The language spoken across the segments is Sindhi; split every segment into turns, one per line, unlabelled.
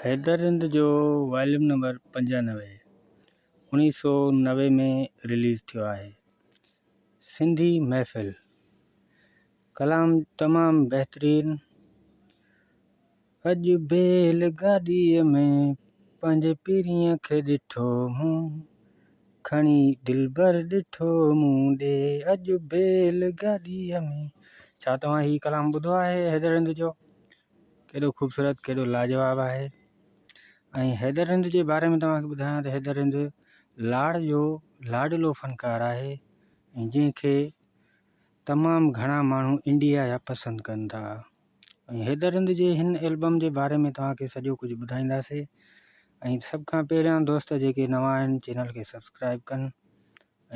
حيدر رند جو واليوم نمبر 95 1990 ۾ رليز ٿيو آهي. سنڌي محفل ڪلام تمام بهترين. اڄ بيل گاڏيء ۾ پنهنجي پرينء کي ڏٺو مون کڻي دلبر ڏٺو مون ڏي اڄ بيل گاڏيء ۾. ڇا توهان هي ڪلام ٻڌو آهي حيدر رند جو؟ ڪيڏو خوبصورت ڪيڏو لاجواب آهي. ۽ حيدر رند جي باري ۾ توهان کي ٻڌايان ته حيدر رند لاڙ جو لاڏلو فنڪار آهي ۽ جنهن کي تمام گهڻا ماڻهو انڊيا جا پسند ڪن ٿا. ۽ حيدر رند جي هن البم جي باري ۾ توهان کي سڄو ڪجهه ٻڌائينداسي ۽ سڀ کان پهريان دوست جيڪي نوان آهن چينل کي سبسڪرائب ڪن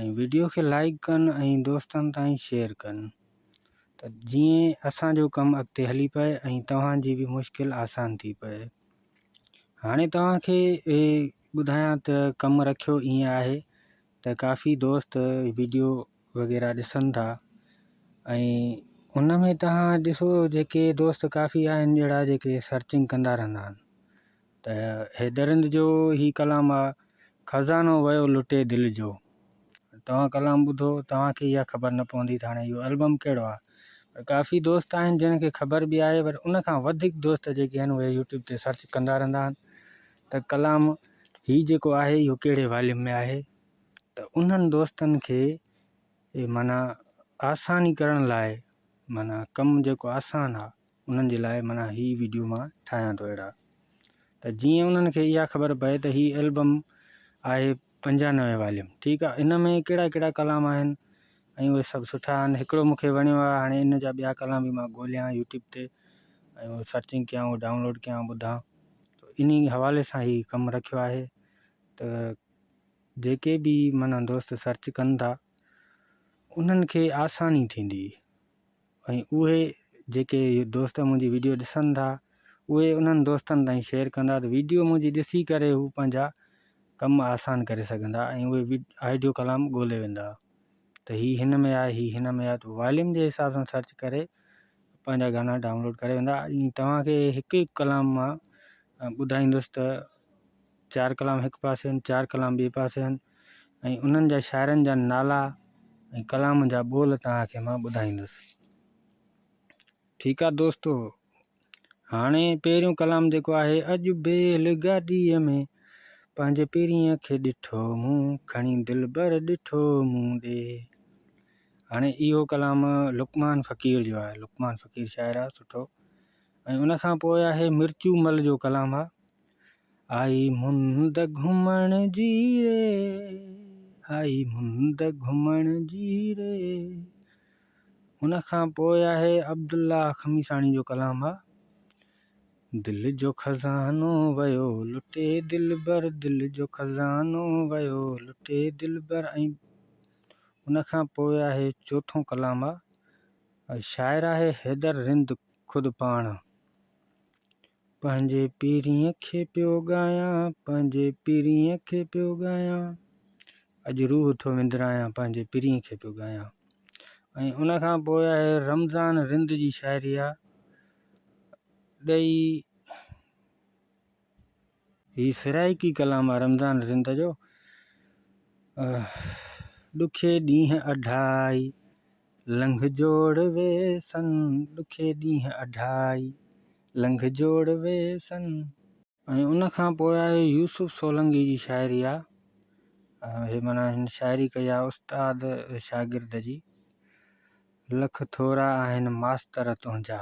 ۽ ويڊيو کي لائڪ ڪن ۽ دوستن تائين شيئر ڪن ته جيئن اسان جو ڪم اڳتي هلي پئي ۽ توهان جي به مشڪل آسان ٿي پئي. هاڻي توهان کي ٻڌايان ته ڪم رکيو ائين آهي ته ڪافي دوست ويڊيو وغيره ڏسن ٿا ۽ ان ۾ توهان ڏسو جيڪي دوست ڪافي آهن اهڙا جيڪي سرچنگ ڪندا رهندا آهن ته حيدرند جو هي ڪلام آ خزانو ويو لٽي دل جو توهان ڪلام ٻڌو توهان کي اها خبر نه پوندي ته هاڻي اهو البم ڪهڙو آ پر ڪافي دوست آهن جن کي خبر به آهي پر ان کان وڌيڪ دوست جيڪي آهن اهي يوٽيوب تي سرچ ڪندا رهندا آهن ته ڪلام هي جيڪو آهي اهو ڪهڙي واليوم ۾ آهي ته انهن دوستن کي معنيٰ آساني ڪرڻ لاء معنيٰ ڪم جيڪو آسان آ انهن جي لاء معنيٰ هي ويڊيو مان ٺاهيان ٿو اهڙا ته جيئن انهن کي اها خبر پئي ته هي البم آهي 95 واليوم ٺيڪ آ ان ۾ ڪهڙا ڪهڙا ڪلام آهن ۽ اهي سڀ سٺا آهن هڪڙو مون کي وڻيو آ هاڻي ان جا ٻيا ڪلام به مان ڳوليان يوٽيوب تي ۽ اهو سرچنگ ڪيان اهو ڊائونلوڊ ڪيان ٻڌان انهي حوالي سان هي ڪم رکيو آهي ته جيڪي به معنيٰ دوست سرچ ڪن ٿا انهن کي آساني ٿيندي ۽ اهي جيڪي دوست منهنجي ويڊيو ڏسن ٿا اهي انهن دوستن تائين شيئر ڪندا ته ويڊيو منهنجي ڏسي ڪري هو پنهنجا ڪم آسان ڪري سگهندا ۽ اهي آڊيو ڪلام ڳولي ويندا ته هي هن ۾ آهي هي هن ۾ آهي ته واليوم جي حساب سان سرچ ڪري پنهنجا گانا ڊائونلوڊ ڪري ويندا ۽ توهان کي هڪ هڪ ڪلام مان ٻڌائيندس ته چار ڪلام هڪ پاسي آهن چار ڪلام ٻئي پاسي آهن ۽ انهن جا شاعرن جا نالا ۽ ڪلام جا ٻول توهان کي مان ٻڌائيندس. ٺيڪ آ دوستو هاڻي پهريون ڪلام جيڪو آهي اڄ بيل گاڏيء ۾ پنهنجي پرينء کي ڏٺو مون کڻي دلبر ڏٺو مون ڏي. هاڻي اهو ڪلام لقمان فقير جو آهي لقمان فقير شاعر آهي سٺو ۽ ان کان پوء آهي مرچو مل جو ڪلام آ آئي مند گهمڻ جي ري آئي مند گهمڻ جي ري. ان کان پوء آهي عبدالله خميساڻي جو ڪلام آ دل جو خزانو ويو لٽي دلبر دل جو خزانو ويو لٽي دلبر ۽ ان کان پوء آهي چوٿون ڪلام آ شاعر آهي حيدر رند خود پاڻ. پنهنجي پرينء کي پيو ڳايان، پنهنجي پرينء کي پيو ڳايان، اڄ روح ٿو وندرايان، پنهنجي پرينء کي پيو ڳايان. ۽ ان کان پوء آهي رمضان رند جي شاعري آ ڏئي هي سرائيڪي ڪلام آ رمضان رند جو ڏکي ڏينهن اڍائي لنگهه جوڙ ويسن، ڏکي ڏينهن اڍائي، لنگهه جوڙ ويسن. ۽ ان کان پوء آهي يوسف سولنگي جي شاعري آ هي معنيٰ هن شاعري ڪئي آ استاد شاگرد جي لک ٿورا آهن ماستر تنهنجا.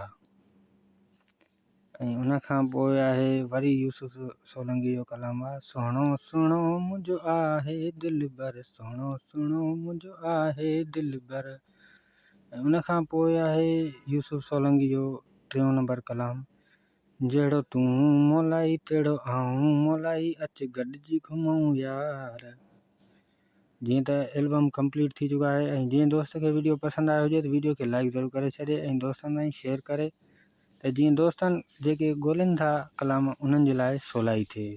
۽ ان کان پوء آهي وري يوسف سولنگي جو ڪلام آ سهڻو سهڻو منهنجو آهي دلبر سهڻو سهڻو منهنجو آهي دلبر ۽ ان کان پوء آهي يوسف سولنگي جو ٽيون نمبر ڪلام جهڙو تون مولائي تهڙو آئون مولائي اچ گڏجي گهمون يار. جيئن ته البم ڪمپليٽ ٿي چڪو آهي ۽ جنهن دوست کي ويڊيو پسند آيو هجي ته ويڊيو کي لائڪ ضرور ڪري ڇڏي ۽ دوستن تائين شيئر ڪري ته جيئن دوستن جيڪي ڳولين ٿا ڪلام انهن جي لاء سولائي ٿئي.